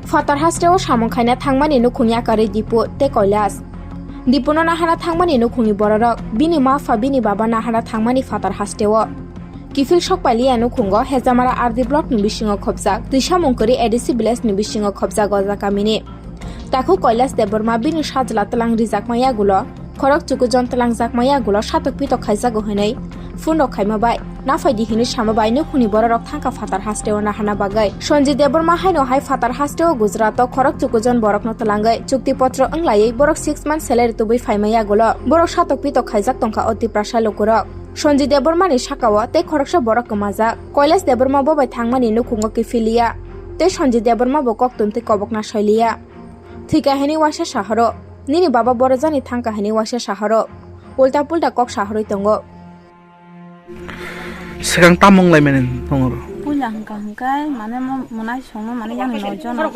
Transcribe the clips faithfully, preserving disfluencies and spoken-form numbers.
Phatar hasteo samung khaina thangmani nukhung yakarwi Dipu tei Kailas. Dipuno nahana thangmani nukhungni bororok, bini ma pha bini baba nahana thangmani phatar hasteo. Kiphil sokpailiya nukhungo Hejamara R D block ni bisingo khopjak, twisamung kwrwi A D C village ni bisingo khopjak o jaga kamini. Takhuk Kailas Debbarma bini sajla tlang rijakma yagulo, khorok chukujon tlangjakma yagulo satok pitok khaijago hwnwi phone rok khaima bai, naphai di hwnwi sama bai nukhungni bororok thangkha phatar hasteo nahana bagwi. Sanjit Debbarma haino hai phatar hasteo Gujarat o khorok chukujon borokno tlangwi chukti potro wnglaiwi borok six month salary tubui phaima yagulo borok satok pitok khaijak tongkha o Tiprasa lukurok. Sanjit Debbarma ni sakao tei khoroksa borok kwmajak. Kailas Debbarma bo bai thangmani nukhungo kiphiliya tei Sanjit Debbarma bo koktun tei kobokna soiliya. Thwikha hwnwi waisa sahoro, nini baba borojani thangkha hwnwi waisa sahoro, ulta pulta kok sahorwi tongo. Swkang tamo wnglaimani tongo? Puila hwnkha hwnkhe mane mo-, mwnai songno mane yang noi jono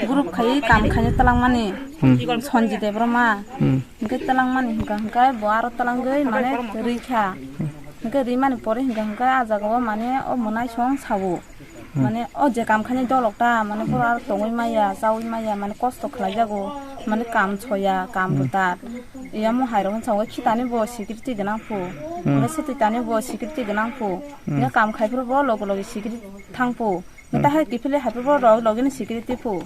group khaiwi kam khaina twlangmani. Hmm. Sanjit Debbarma. Hmm. Hwnkhe twlangmani hwnkha hwnkhe bo aro twlangwi mane rwikha. Hwnkhe rwimani pore hwnkha hwnkhe ah jagao mane o mwnai song sao. Hmm. Mane o je kam khainai dolok ta, mane boro aro tongwi maya, chawi maya, mane kosto khlaijago, mane kam soya, kam Hmm. bwtar. Iya mo hai rok wngkha o khitani bo security gwnang phu. Hmm. Hwnkhe swtwi tani bo security gwnang phu. Hmm. Hwnkhe kam khai phuru bo logi logi security thang phu. Hmm. Hwnkhe hai kiphilwi hai phuru bo logi logi ni security phu.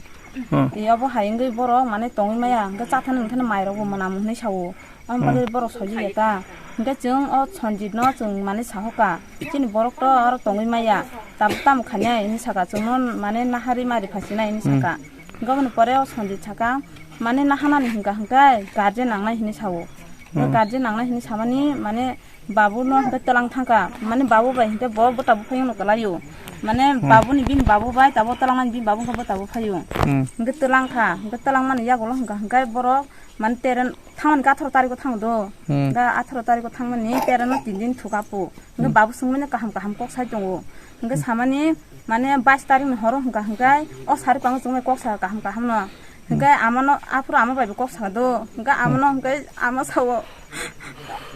Hmm. Iya bo hai wngwi borok mane tongwi maya, hwnkhe chathani wngthani mai rok bo mwnam hwnwi sao. Ang bagwi Hmm. borok soiya ta. Hwnkhe chwng o Sanjit no chwng mane sahoka. Chini borok to aro tongwi maya. Tabuk tamo khainai hinwi saka chwngno mane nahari mari phasinai hinwi Hmm. saka. Hwnkhe aboni pore o Sanjit saka mane nahanani hwnkha hwnkhe guardian nangnai hinwi sao. Hwnkhe Hmm. guardian nangnai hinwi samani mane babu no hwnkhe twlang thangkha. Mane babu bai hwnkhe bo bwta buphai no kwlaio. Mane Hmm. babuni bini babu bai tabuk twlangnani bini babu hwnkhe bwta buphaio. Hmm. Hwnkhe twlang kha. Hwnkhe twlangmani yagulo hwnkha hwnkhe borok mane teren thangmani khe atharo tarikh o thango do. Hmm. Ga atharo tarikh o thangmani teren no tin din thuka phu. Hwnkhe Hmm. babu swngmani kaham kaham kok sai tongo. Hwnkhe Hmm. samani mane bais tarikh ni horo hwnkha hwnkhe o sari pango chwngmani kok sa kaham kaham no. Hwnkhe Hmm. amano aphuru ama bai bo kok sa do. Hwnkhe Hmm. amano hwnkhe ama sao.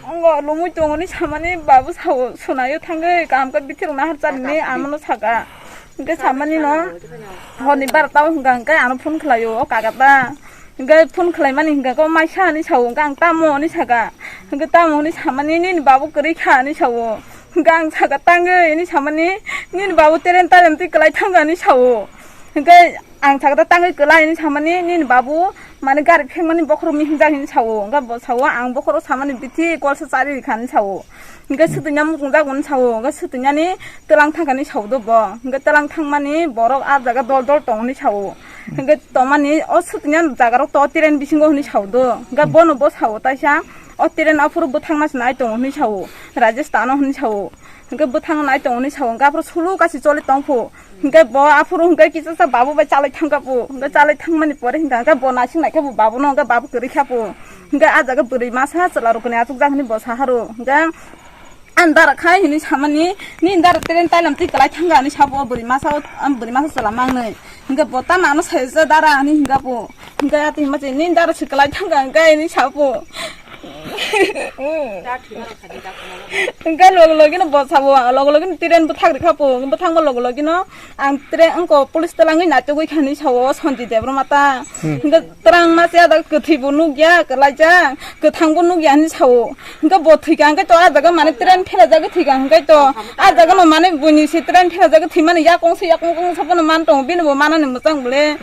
Ngo lumui tongo ni samani babu sao sunaio thangwi kaham khe bithirok nahar chani amano saka. Hwnkhe samani no horni barota o hwnkha hwnkhe ano phone khlaio o kaka ta. Hwnkhe phone khlaimani hwnkha khe o maisa hinwi sao, hwnkhe ang tamo hinwi saka. Hwnkhe tamo hinwi samani nini babu kwrwi kha hinwi sao. Hwnkhe ang saka tangwi hinwi samani nini babu teren taren twi kwlai thangkha hinwi sao. Hwnkhe ang saka ta tangwi kwlai hinwi samani nini babu mane gari phengmani bokhorok mihimjak hinwi sao. Hwnkhe bo sao ang bokhorok samani bithi kolsa chari rikha hinwi sao. Hwnkhe swtwngya muchungjak hinwi sao, hwnkhe swtwngyani twlang thangkha hinwi sao do bo. Hwnkhe twlang thangmani borok ah jaga dol dol tong hinwi sao. Hwnkhe tongmani o swtwngya jagarok to teren bisingo hinwi sao do. Hwnkhe bono bo sao taisa o teren aphuru bwthangna se nai tongo hinwi sao. Rajasthan o hinwi sao. Hwnkhe bwthangna nai tongo hinwi sao. Hwnkhe aphuru sulu kasi choli tongphu. Hwnkhe bo aphuru hwnkhe kisa sa babu bai chalai thangkha phu. Hwnkhe chalai thangmani pore hwnkha hwnkhe bo nasing naikhe bo babuno hwnkhe babu kwrwi kha phu. Hwnkhe ah jaga bwrwi masa chwla rokni achukjak hinwi bo saharo. Hwnkhe Ang dara khai hinwi samani, nini dara teren tailam twi kwlai thangkha hinwi sabo bwrwi masa o, ang bwrwi masa chwla mangnwi. Hwnkhe bo tamo ano sai je dara hinwi hwnkha bo. Hwnkhe ati hima se nini dara se kwlai thangkha hwnkhe hinwi sabo. Hwnkhe logi logi no bo sabo, logi logi no teren bwthak rikha bo, bwthakma logi logi no ang teren wngko police twlangwi naitugwi kha hinwi sao o Sanjit Debbarma ta. Hmm. Hwnkhe Twrang ma se ada kwthwi bo nukya, kwlaijak, kwthang bo nukya hinwi sao. Hwnkhe bo thwikha hwnkhe to ah jaga mane train pherajagwi thwikha hwnkhe to ah jaga no mane buini se train pherajagwi thwimani yakung se yakung kung sabono man tongo, bini bo manani mwchang bole.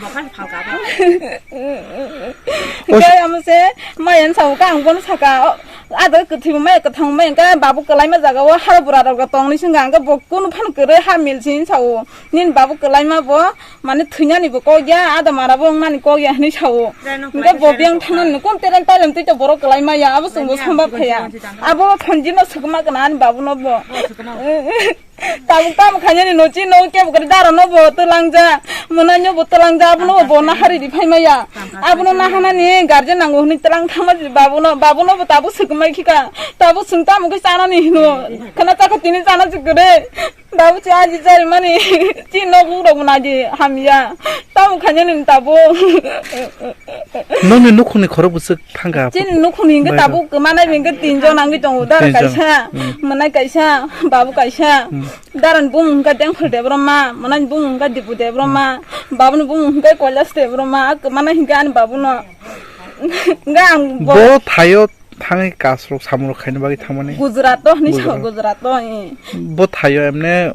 Hwnkhe amo se maya ni sao khe ang bono saka, o, ah jaga kwthwi bo maya kwthang bo maya hwnkhe babu kwlaima jaga o haro bura rok tongni se wngkha hwnkhe bo kunu phano kwrwi ha mil se hinwi sao. Nini babu kwlaima bo mane thwinani bo kok ya, ada mara bo wngmani kok ya hinwi sao. Hwnkhe bo biyang thangnani kun tereng tailem twi to borok kwlai maya, abo chwngbo samba phaiya. Abo thonjima swkma kana ani babu no bo. Tabuk tamo khainani no chini no kebo kwrwi dara no bo twlangja, mwnai no bo twlangja, abo no bo nahari ri phai maya. Abo no nahanani guardian nango hinwi twlang thangma babu no, babu no bo tabuk swkma khika. Tabuk swng tamo khe chanani hino. Khana chakha tini chana chukre. Babu, chini aji chari mani, chini nok rok bo naidi hamya. Tamo khainani tabuk. Nokni nukhungni khorok bwswk thangkha? Chini nukhungni hwnkhe tabuk kwmanai hwnkhe tinjon wngwi tongo. Dara kaisa, hmm, mwnai kaisa, babu kaisa. Hmm. Daran bumung hwnkha Dengphal Debbarma, mwnani bumung hwnkha Dipu Debbarma, babuni bumung hwnkha Kailas Debbarma, a kwmana hwnkha ani babuno. Hwnkha ang bo Bo thaio thangwi kasrok samung rok khaina bagwi thangmani. Gujarat o hwnwi sao, Gujarat. Gujarat o, eh. Bo thaio emne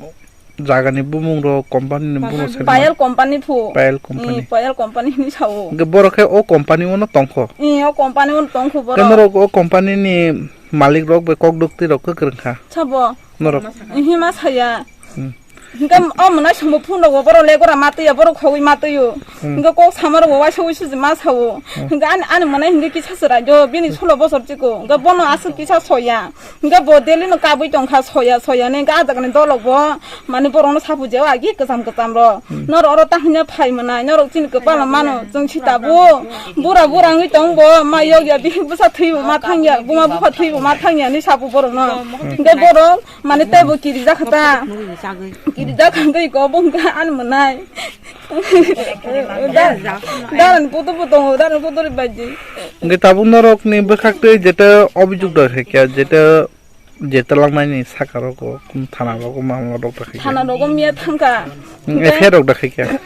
jagani bumung rok, company ni bumung rok sai Payal company phu. Payal company. Eh, Payal company hwnwi sao. Hwnkhe borok khe o company o no tongkho. Eh, o company o no tongkho borok. Khe norok o company ni malik rok bai kok dukti rok kwkrwng kha. Sabo. Norok. Hima saya. Hmm. Hingke o mwnai songbo phone rogo borok legora ma twiya, borok khogwi ma twio. Hmm. Hingke kok sama rogo waisa wisi ma sao. Hmm. Hingke ani, ani mwnai hingke kisa chwrai do, bini solo bosor chiko. Hingke bono aswk kisa soya. Hingke bo daily no kabwi tongkha soya, soya ne hingke ah jagani dolok bo mani borok no sapu jeo agi kwcham kwcham ro. Hmm. Norok oro tahina phai mwnai, norok chini kwpalo mano, chwng sita bo. Bura bura wngwi tong bo, ma yokya bihik bwsa thwibo ma thangya, buma bupha thwibo ma thangya ni sapu borok no. Hmm. Hingke borok Mane teibo kirijak kha ta. Kirijak kha wngwi ko bo wngkha ani mwnai. Da-, darani poto bo tongo, darani poto ri baji. Hingke tabuk norokni bwkhak twi jeta obijok da khaikha, jeta, jeta langmani saka rogo, kum thana rogo mamla rok da khaikha. Thana rogo miya thangkha. Hmm, F I R rok da khaikha.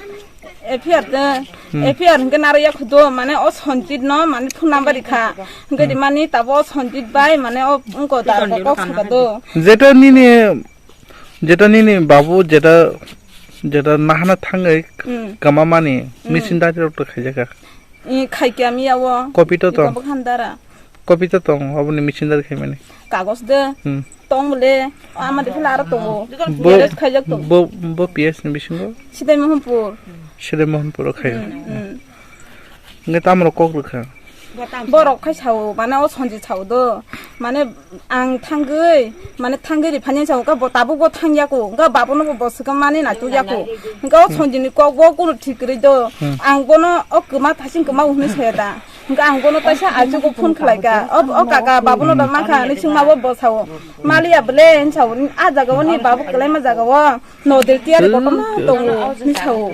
F I R de, Hmm. F I R hingke naro ya khudo, mane o Sanjit no, mane phone number rikha. Hingke Hmm. rimani tabo o Sanjit bai, mane o wngko da kok saka do. Jeta nini, jeta nini babu, jeta, jeta nahana thangwi Hmm. kwmamani Hmm. missing diary rok to khaijaka. I khaikya miya o. Copy to tong. Iko bwkhan dara. Copy to tong, oboni missing diary khaimani. Kagos de. Hmm. Tong bole, o ama de phela aro tongo. Bo, Arrest khaijak tongo. Bo, bo P S ni bisingo? Sidai Mohanpur. Sidai Mohanpur o khayo. Hmm, hmm. Nge tamro kok rwkha? Borok khai sao, mane o Sanjit sao do. Mane ang thangwi, mane thangwi ri phani sao, ka bo tabuk bo thangya ko, ka babono bo boswkam mani na tukya ko. Ka o Sanjit ni kok bo kuno thik kwrwi do. Hmm. Ang bono o kwma thasing kwma hwnwi saya da. Hingke ang bono kaisa achugo phone khlai ka. O, o kaka, babuno da mankha hinwi swngma bo bwsao. Maliya bwle hinwi sao. A jaga o ni babu kwlaima jaga o. Nodir tiyari kotorma tongo hinwi sao.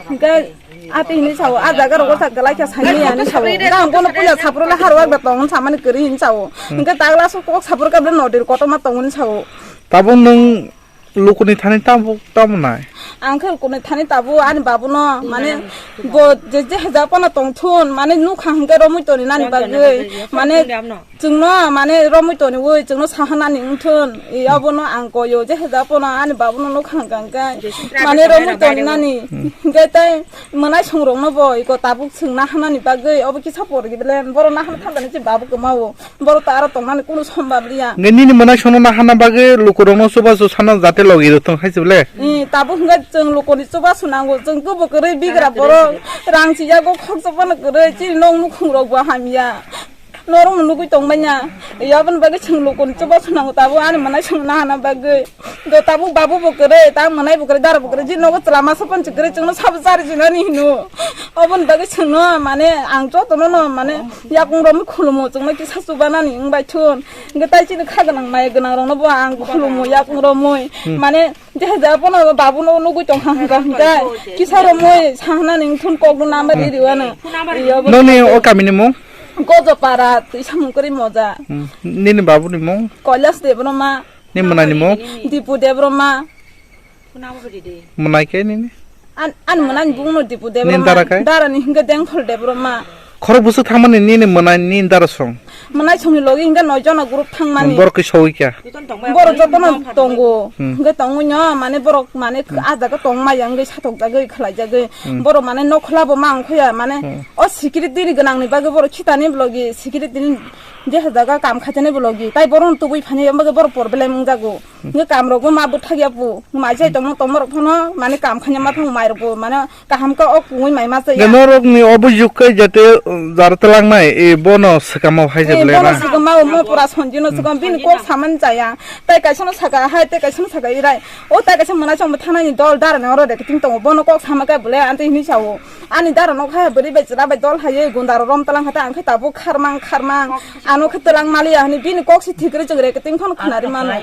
Hingke ati hinwi sao. A jaga rogo sa kwlai kha sani ya hinwi sao. Hingke ang bono puila sapro le haro agda tong hinwi samani kwrwi hinwi sao. Hingke tagla so kok sapro ka bwle nodir kotorma tongo hinwi sao. Tabuk nwng Lukuni thani tamo, tamo nai? Ang khe lukuni thani tabuk ani babuno, mane, bo je, je hajak phano tongthun, mane, nukha hwnkhe romwi toni nani bagwi, mane, chwngno, mane, romwi toniwi, chwngno saha nani wngthun, e, abono ang koyo, je hajak phano ani babuno nukha hwnkha hwnkhe, mane, romwi toni nani, hwnkhe tei mwnai songrokno bo iko tabuk chwng nahanani bagwi, obo kisa porgi bele, borok nahana thangjani se babu kwmao. Borok to aro tongmani kunu sombab liya. Nge nini mwnai sono nahana bagwi lukurokno chubachu sana jate logi rwthwng hai se bole? Ee, tabuk hwnkhe chwng lukuni chubachu nango, chwng kubui kwrwi bigra borok, rang chiyago khoksa phano kwrwi, chini nok nukhungrok bo hamya. Norokno nugwi tongmanya, ee, aboni bagwi chwng lukuni chubachu nango, tabuk ani mwnai sono nahana bagwi. Do tabuk babu bo kwrwi, ta mwnai bo kwrwi, dara bo kwrwi, je nogo chwla masa phano se kwrwi, chwngno sabo chari sinani hino. Oboni bagwi chwngno, mane, ang jotono no, mane, yakung romwi khulumo, chwngno kisa chubanani wngbai thun. Hwnkhe tai chini kha gwnang, maya gwnang rokno bo ang khulumo, yakung romwi. Hmm. Mane, je haja phano babu no nugwi tongkha hwnkha hwnkhe, kisa romwi sahnani wngthun kokno number ri riwano. Noni o kamini mung? Gojopara, twi samung kwrwi moja. Hmm. Nini babuni mung? Kailas Debbarma. Ni mwnani mung? Dipu Debbarma. Mwnai khe nini? An, an mwnani bungno Dipu Debbarma. Nini dara khai? Darani hwnkhe Dengphal Debbarma. Khorok bwswk thangmani nini mwnai nini dara song? Mwnai songni logi hwnkhe noi jona group thangmani. Borok khe sogwi kha? Borok jotono tongo. Hmm. Hwnkhe tongwi no mane borok mane hmm ah jaga tongmaya wngwi satok jagwi khlai jagwi. Hmm. Borok mane nokhola bo ma ongkhoya mane hmm o security ni gwnangni bagwi borok khitani logi security ni je jaga kam khaitani logi tai borok tubui phani bagwi borok problem wngjago. Hwnkhe kamrokbo ma bwthakya pu, mai chai tongma tongmarok phano, mane, kam khaina ma thango mairokbo, mane, kaham khe o kungwi mai ma chaya. Norokni obujok khe jate, uh, jar twlangnai, e, bono swkamo hai je eh, bwlai bono na? Swkama o mo pura Sanjino swkam, bini kok samani chaya. Tai kaisano saka hai, tai kaisano saka irai. O tai kaisa mwnai chongbo thanani dol darani oro rekiting tongo, bono kok sama khe bwlai, anti hinwi sao. Ani dara nok hai bwrwi bai chwla bai dol hai gunda ro rom talang hata ang khe tabuk kharmang kharmang ano khe twlang maliya hwnwi bini kok si thik rwi chwng rek ting phano khwnari mano.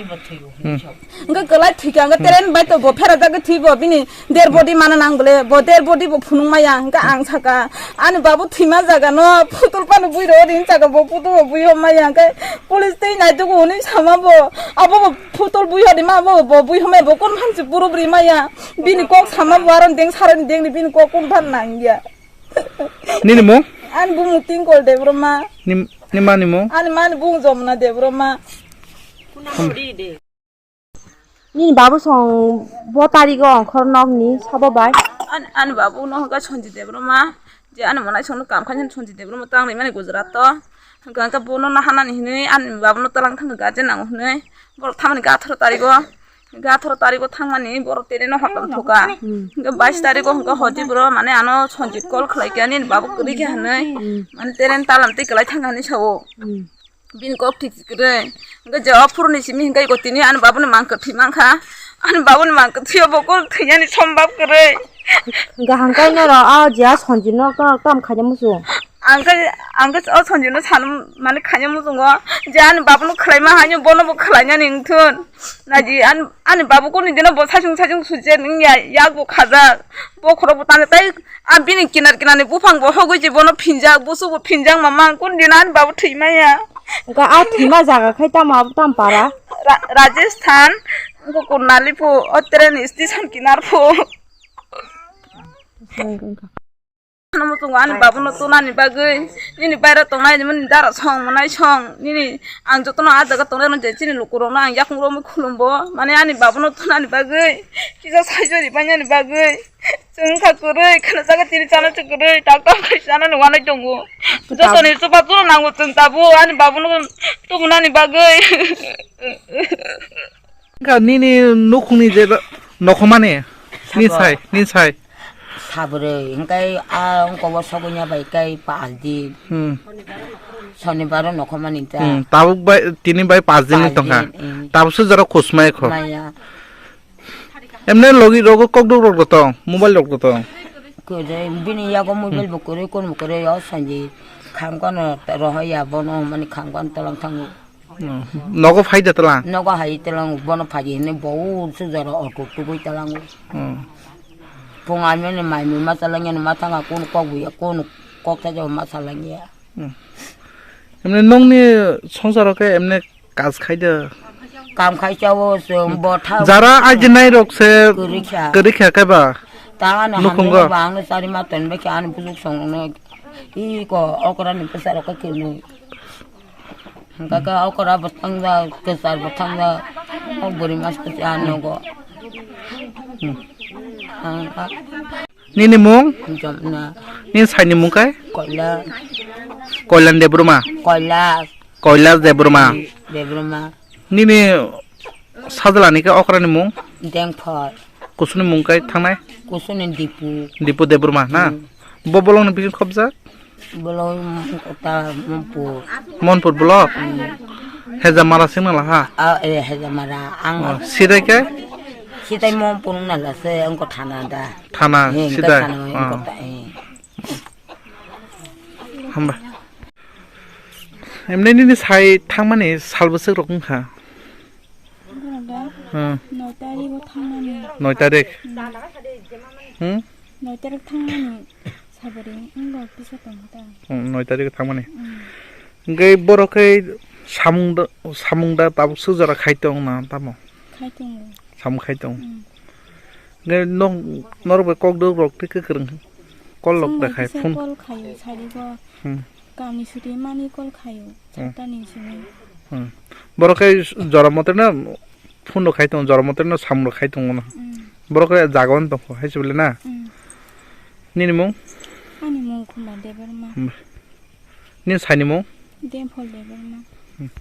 Hmm. Hwnkhe kwlai thwikha hwnkhe teren bai to bo phera jagwi thwi bo bini der body mana nang bole bo der body bo phunuk maya hwnkhe ang saka ani babu thwima jaga no phutul pano bui ro ring saka bo putu bo bui hom maya hwnkhe police tei nai tugo hwnwi sama bo abo bo phutul bui hodi ma bo bo bui homai bo kon phan si puro bri maya bini kok sama bo aron deng saron deng ni bini kok kon phan nang ya. Nini mung? Ani bumung Tingkol Debbarma. Nim-, ni mani mung? Ani mani bumung Jomna Debbarma. Nini babu song bo tarigo ongkhor nokni sabo bai? Ani, ani babu no hwnkha Sonjit Debbarma. Je ani monai songno kam khainani Sonjit Debbarma tang rimani Gujarat to. Hwnkha hwnkha bono nahanani hinwi ani babuno twlang thangkha guardian nango hinwi. Borok thamani gathoro tarigo. Gathoro tarigo thangmani borok tereno hotom thoka. Hmm. Hwnkha bais tarigo hwnkha hoti bro mane ano Sonjit call khlaikha nini babu kwrwikha hinwi. Hmm. Mane teren talam tei kwlai thangkha hinwi sao. Hmm. Bini kok thik kwrwi. Hwnkha je o phuruni simi hwnkha iko tini ani babuni mang kwthwi mankha. Ani babuni mang kwthwi o bo kok thwinani sombab kwrwi. Hwnkha hwnkhe norok o je Sonjit no norok tamo khaina muchung? Ang khe, ang khe o Sonjit no sano mani khaina muchungo je ani babu no khlaima haino bono bo khlainani wngthun. Naidi ani, ani babu kuni dino bo saichung saichung sujak wngya yak bo khajak. Bokhorok bo tangwi tei a bini kinar kinar ni buphang bo hogwi je bono phinjak, busu bo phinjak mamang kuni dino ani babu thwimaya. Wngkha a thwima jaga khai tamo abo tamo para? Ra-, Rajasthan, wngkha Kurnoil pho, o train station kinar pho. Wngkha, wngkha. Ano muchungo ani babuno tunani bagwi, nini baira tongnai, nini dara song manai song, nini ang jotono ah jaga tongnai rw je chini lukurokno ang yakung romwi khulumbo, mane ani babuno tunani bagwi, kisa saichori painani bagwi, chwng kha kwrwi, kheno jaga tini chana chwng kwrwi, tak tak khai chanani wanai tongo. Jotoni chubachu nango chwng tabuk ani babuno tubunani bagwi. Wngkha nini nukhungni je nokhomani, ni Sabo. Sai, ni sai. Sabrwi, hwnkhe a wngkha o sogwini bai khe pas din. Hmm. Sonibaro nokhomani ta. Hmm, tabuk bai, tini bai pas din ni tongkha. Pas din, hmm. Tabukse jora khusmai kho. Maya. Emne logi rogo kokduk rok tong, mobile rok tong. Kwrwi, bini yago mobile bo kwrwi, kono bo kwrwi, o sanji kham kono rohoya bono mani kham kono tolang thango. Hmm. Nogo phai da tlang? Nogo hai tlang, bono phaji hinwi bo sujaro auto tugui tlango. Hmm. Phung amyani mai mui ma tlangyani ma thanga kun kok buya kun kok ta jabo ma tlangiya. Hmm. Emne nongni songsaro khe emne kaj khai da? Kam khai chao se bo tha. Jara ajinai rok se kwrwi kha. Kwrwi kha khe ba? Tangani nukhungo. Hamjani bangno sari ma ton bekhe ani bujuk songno. Iko okra ni bwsa rok khe kwrwi. Hwnkha khe okra bo thangja, kwchar bo thangja, o bwrwi mas kwchar ah nogo. Hmm. Hwnkha. Nini mung? Jomna. Nini saini mung kai? Koila. Koilan Debbarma? Koila. Koila Debbarma. Debbarma. Nini sajla ni khe okra ni mung? Dengphor. Kusuni mung kai thangnai? Kusuni Dipu. Dipu Debbarma na? Hmm. Bo bolong ni bikin khobjak? Bolong kota Monpur. Monpur block? Hmm. Hejamara singna laha? Ah, eh, Hejamara. Ang. Oh, sidai ke? Sidai Monpur na la se, ang ko thana da. Thana, eh, sidai. Thana, ah. Kota, eh. Hamba. Emne nini sai thangmani sal bwswk rok wngkha? Bwrwda. Hmm. Noi tarik o thangmani. Noi tarik. Hmm. Hmm? Noi tarik thangmani. Sabari wngbo kisa tongkha ta. Hmm, noi tarik o thangmani. Hmm. Hwnkhe borok khe samung da, samung da tabuk swk jora khai tong na tamo? Khai tongo. Samung khai tong. Hmm. Hwnkhe nok, norok bai kok dok rok tei kwkwrwng call rok da khai phone. Call khaio sadi go. Hmm. Kamni suti mani call khaio, hmm, chapta ni simi. Hmm. Borok khe jora mote no phone rok khai tongo, jora mote no samung rok khai tongo no. Hmm. Borok khe jaga o no tongkho, hai se bole na? Hmm. Nini mung? Ani mung Khumba Debbarma. Hmm. Nini saini mung? Demphol Debbarma.